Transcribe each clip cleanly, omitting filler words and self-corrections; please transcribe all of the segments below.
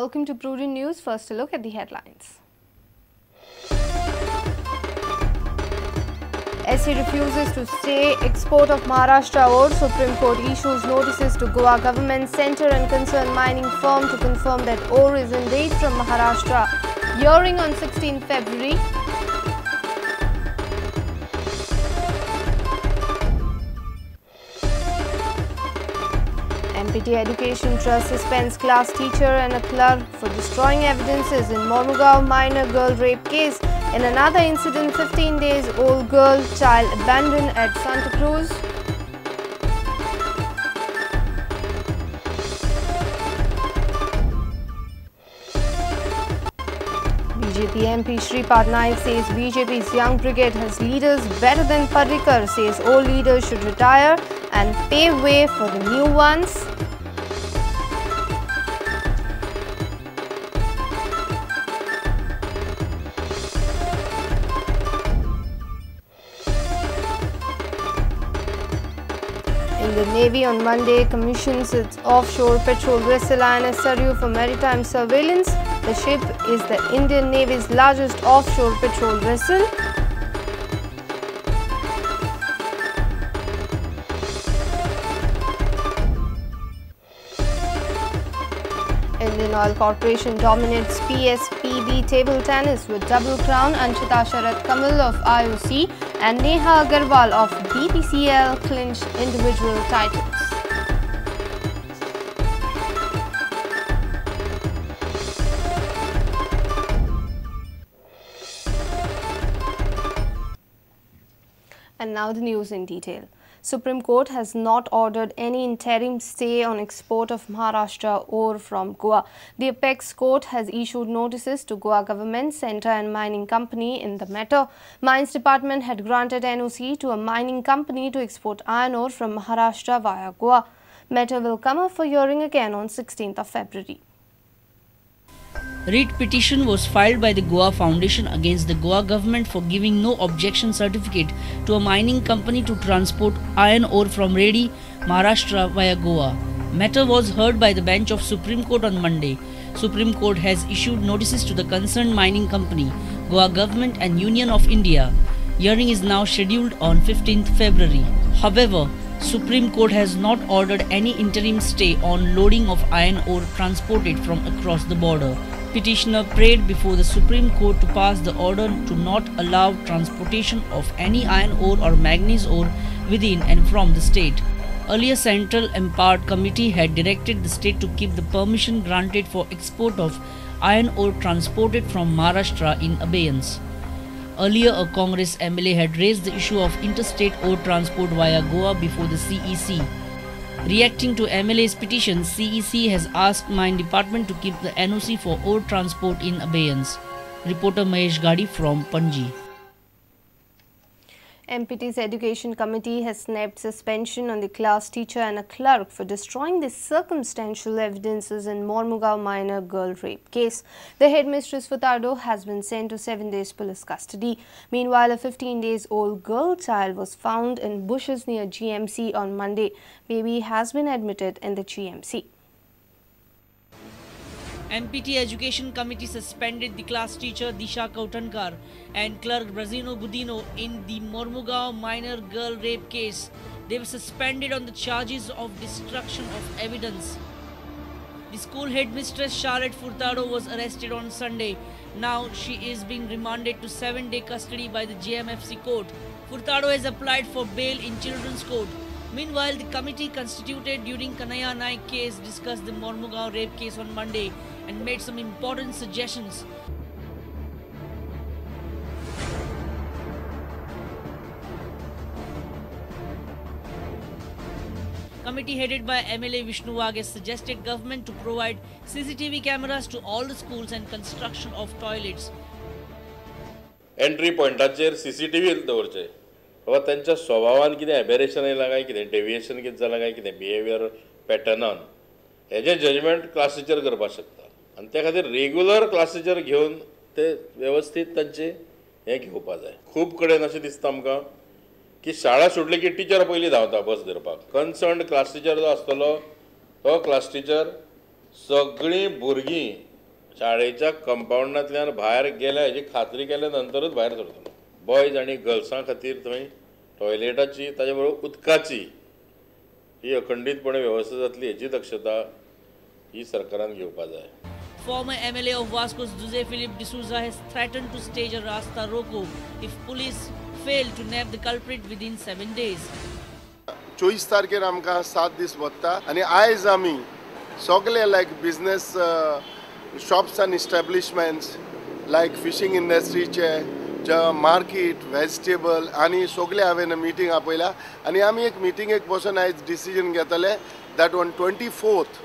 Welcome to Prudent News. First, a look at the headlines. SC refuses to stay export of Maharashtra ore. Supreme Court issues notices to Goa government, centre and concerned mining firm to confirm that ore is indeed from Maharashtra. Hearing on 16 February. MPT Education Trust suspends class teacher and a clerk for destroying evidences in Mormugao minor girl rape case. In another incident, 15 days old girl child abandoned at Santa Cruz. BJP MP Shripad Naik says BJP's young brigade has leaders better than Parrikar, says old leaders should retire and pave way for the new ones. The Navy on Monday commissions its offshore patrol vessel INS Saryu for maritime surveillance. The ship is the Indian Navy's largest offshore patrol vessel. Indian Oil Corporation dominates PSPB table tennis with double crown. Anchita Sharat Kamal of IOC and Neha Agarwal of BPCL clinch individual titles. And now the news in detail. Supreme Court has not ordered any interim stay on export of Maharashtra ore from Goa. The Apex Court has issued notices to Goa government, centre and mining company in the matter. Mines Department had granted NOC to a mining company to export iron ore from Maharashtra via Goa. Matter will come up for hearing again on 16th of February. Writ petition was filed by the Goa Foundation against the Goa government for giving no objection certificate to a mining company to transport iron ore from Redi, Maharashtra via Goa. Matter was heard by the bench of Supreme Court on Monday. Supreme Court has issued notices to the concerned mining company, Goa government and Union of India. Hearing is now scheduled on 15th February. However, Supreme Court has not ordered any interim stay on loading of iron ore transported from across the border. Petitioner prayed before the Supreme Court to pass the order to not allow transportation of any iron ore or manganese ore within and from the state. Earlier, Central Empowered Committee had directed the state to keep the permission granted for export of iron ore transported from Maharashtra in abeyance. Earlier, a Congress MLA had raised the issue of interstate ore transport via Goa before the CEC. Reacting to MLA's petition, CEC has asked Mine Department to keep the NOC for ore transport in abeyance. Reporter Mahesh Gadi from Panji. MPT's Education Committee has snapped suspension on the class teacher and a clerk for destroying the circumstantial evidences in Mormugao minor girl rape case. The headmistress Furtado has been sent to 7 days police custody. Meanwhile, a 15 days old girl child was found in bushes near GMC on Monday. Baby has been admitted in the GMC. MPT Education Committee suspended the class teacher Disha Kautankar and clerk Brazino Budino in the Mormugao minor girl rape case. They were suspended on the charges of destruction of evidence. The school headmistress Charlotte Furtado was arrested on Sunday. Now she is being remanded to 7-day custody by the JMFC court. Furtado has applied for bail in children's court. Meanwhile, the committee constituted during Kanhaiya Naik case discussed the Mormugao rape case on Monday and made some important suggestions. Committee headed by MLA Vishnu Wagh suggested government to provide CCTV cameras to all the schools and construction of toilets. Entry pointaचेर CCTV दवरचे. बाबा तांच्या स्वभावान कितें aberration आयलां काय कितें deviation कितें जालां काय कितें बिहेवियर पॅटर्नान हेजें जजमेंट क्लास टिचर करपाक शकता आनी त्या खातीर रेगुलर क्लास टिचर घेवन ते वेवस्थीत तांचें हें घेवपा जाय. खूब कडेन अशें दिसता आमकां की शाळा सुटली की टिचर पयलीं धांवता बस धरपाक. कन्सर्न क्लास टिचर जो आसतलो तो क्लास टिचर सगळीं भुरगीं शाळेच्या कंपावंडांतल्यान भायर गेल्या हेजी खात्री केल्या नंतरूच भायर सरतलो. बॉयज आनी गर्ल्सां खातीर थंय टॉयलेटाची ताजे बरोबर उदकाची ही अखंडीतपणे वेवस्था जातली हेची दक्षता ही सरकारान घेवपा जाय. Former MLA of Vasco Jose Philip D'Souza has threatened to stage a Rasta Roko if police fail to nab the culprit within 7 days. 24 तारखेर आमकां 7 दीस वता आनी आयज आमी सगळे like business shops and establishments like fishing इंडस्ट्रीचे market vegetable आनी सगळे हांवें मिटींग आपयल्या आनी आमी एक मिटिंगेक बसून आयज डिसिजन घेतले that on 24th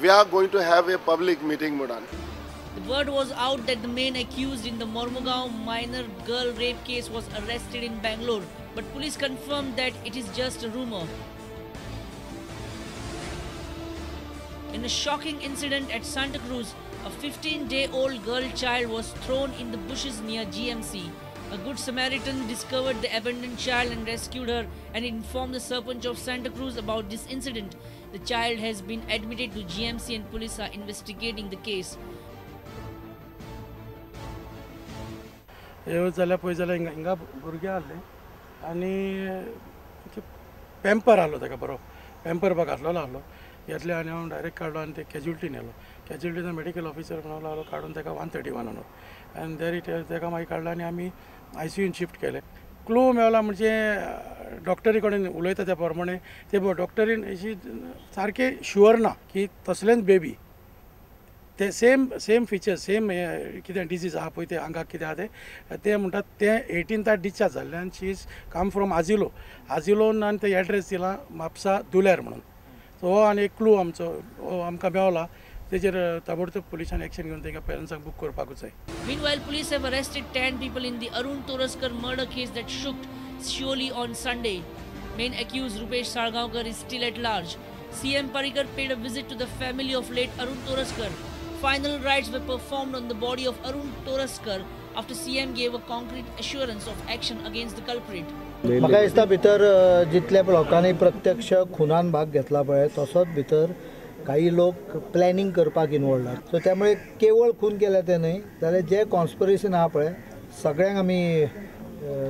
we are going to have a public meeting. The word was out that the main accused in the Mormugao minor girl rape case was arrested in Bangalore, but police confirmed that it is just a rumor. In a shocking incident at Santa Cruz, a 15-day-old girl child was thrown in the bushes near GMC. A good Samaritan discovered the abandoned child and rescued her and informed the Sarpanch of Santa Cruz about this incident. The child has been admitted to GMC and police are investigating the case. जाल्यार पळय जाल्यार हिंगा हिंगा भुरगें आहलें आनी pamper आहलो ताका बरो पेंपर बा घातलेलो आहलो घेतले आनी हांव डायरेक्ट काडलो आनी ते कॅज्युलिटीन येयलो. कॅज्युलिटीन मेडिकल ऑफिसर म्हणून लागलो काडून ताका 131 म्हणून आनी there it ताका मागीर काडलो आनी आमी आयसीयून शिफ्ट केलें. क्लू मेवला म्हणजे डॉक्टरी कडेन उलयता त्या प्रमाणे ते डॉक्टरीन अशी सारकें शुअर ना की तसलेंच बेबी ते सेम सेम फिचर्स सेम कितें डिजीज आहा पळय ते आंगाक कितें आहा तें ते म्हणटात तें 18th discharge जाल्लें आनी she is come from Azilo आजिलोन आनी ते एड्रेस दिला म्हापसा दुल्यार म्हणून. सो हो आनी एक क्लू आमचो हो आमकां मेवला तेजेर ताबडतोब पुलिसान एक्शन घेवन तांकां पेरंट्सांक बूक करपाकूच जाय. Meanwhile, police have arrested 10 people in the Arun Toraskar murder case that shook Siolim on Sunday. Main accused Rupesh Salgaonkar is still at large. CM Parrikar paid a visit to the family of late Arun Toraskar. Final rites were performed on the body of Arun Toraskar after CM gave a concrete assurance of action against the culprit. म्हाका दिसता भितर जितल्या लोकांनी प्रत्यक्ष खुनान भाग घेतला पळय तसोच भितर काही लोक प्लॅनिंग करपाक इन्वॉल्व आसात. सो त्यामुळे केवळ खून केल्या ते न्हय जाल्यार जे कॉन्स्पिरसी आहा पळय सगळ्यांक आमी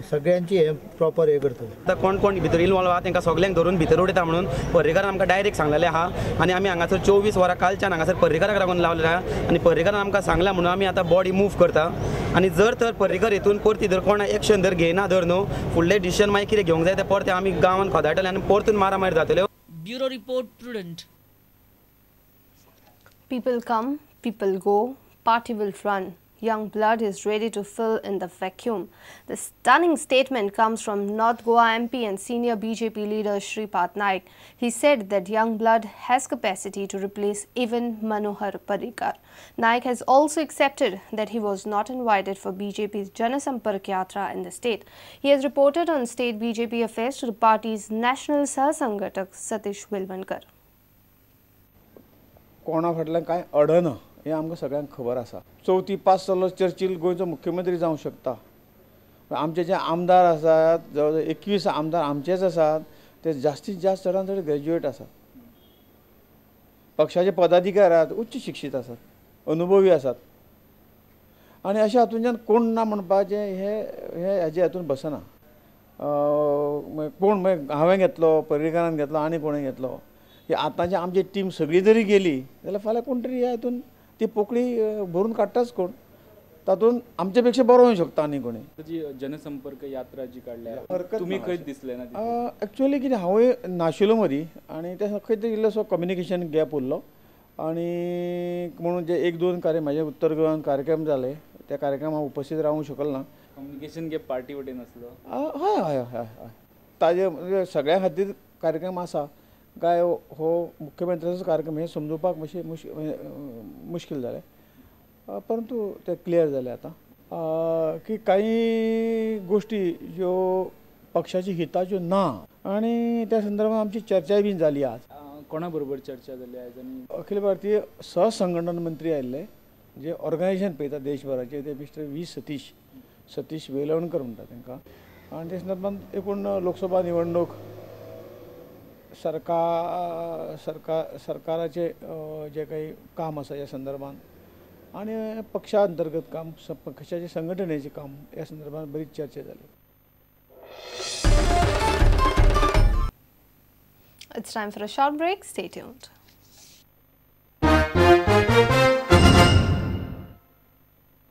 सगळ्यांची हे प्रॉपर हे करतले. आतां कोण कोण भितर इन्वॉल्व आहा तांकां सगळ्यांक धरून भितर उडयता म्हणून पर्रीकारान आमकां डायरेक्ट सांगलेलें आहा आनी आमी हांगासर 24 वरां कालच्यान हांगासर पर्रीकाराक लागून लावलेलें आहा आनी पर्रीकारान आमकां सांगलां म्हणून आमी आतां बॉडी मूव करता आनी जर तर पर्रीकर हितून परती जर कोण एक्शन जर घेयना धर न्हू फुडलें डिसिजन मागीर कितें घेवंक जाय तें परतें आमी गांवान खोदायतले आनी परतून मारामारी जातल्यो. Bureau report, Prudent. People come, people go, party will run. Young blood is ready to fill in the vacuum. The stunning statement comes from North Goa MP and senior BJP leader Shripad Naik. He said that young blood has capacity to replace even Manohar Parrikar. Naik has also accepted that he was not invited for BJP's Janasampark Yatra in the state. He has reported on state BJP affairs to the party's national Sahsangatak Satish Vilvankar. कोणा फाटल्यान कांय अडना हें आमकां सगळ्यांक खबर आसा. चवथी pass जाल्लो चर्चील गोंयचो मुख्यमंत्री जावंक शकता. आमचे जे आमदार आसात जवळ जवळ 21 आमदार आमचेच आसात ते जास्तीत जास्त चडान चड ग्रॅज्युएट आसात. पक्षाचे पदाधिकारी आसात, उच्च शिक्षीत आसात, अनुभवी आसात आनी अशा हातूंतल्यान कोण ना म्हणपाचें हे हे हेजे हातून बसना. कोण मागीर हांवें घेतलो, पर्रीकारान घेतलो आनी कोणें घेतलो, ही आतांची आमची टीम सगळी जरी गेली जाल्यार फाल्यां कोण तरी ह्या हितून ती पोकळी भरून काडटाच कोण, तातूंत आमचे पेक्षा बरो येवंक शकता आनी कोणी. जी जनसंपर्क यात्रा जी काडल्या तुमी खंय दिसले ना? एक्चुअली कितें हांवूय नाशिल्लो मदीं आनी ते खंय तरी इल्लोसो कम्युनिकेशन गॅप उरलो आनी म्हणून जे 1-2 कार्य म्हाजे उत्तर गोंयांत कार्यक्रम जाले त्या कार्यक्रमाक उपस्थित रावूंक शकलो ना. कम्युनिकेशन गॅप पार्टी वटेन आसलो? हय हय हय हय, ताजे सगळ्यां खातीर कार्यक्रम आसा काय हो मुख्यमंत्र्याचो कार्यक्रम हें समजुपाक मातशें मुश्कील जालें, परंतु तें क्लियर जालें आतां की कांय गोश्टी ज्यो पक्षाच्या हिताच्यो ना आनी त्या संदर्भात आमची चर्चाय बी जाली आज. कोणा बरोबर चर्चा जाली आज? आनी अखिल भारतीय सहसंघटन मंत्री आयिल्ले जे ऑर्गनायझेशन पळयता देशभराचे ते मिस्टर व्ही सतीश सतीश वेलवणकर म्हणटा तांकां आनी त्या संदर्भात एकूण लोकसभा निवडणूक सरकार सरकाराचे जे काही काम आसा ह्या संदर्भात आनी पक्षा अंतर्गत काम, पक्षाचे संघटनेचें काम ह्या संदर्भात बरीच चर्चा जाली. It's time for a short break. Stay tuned.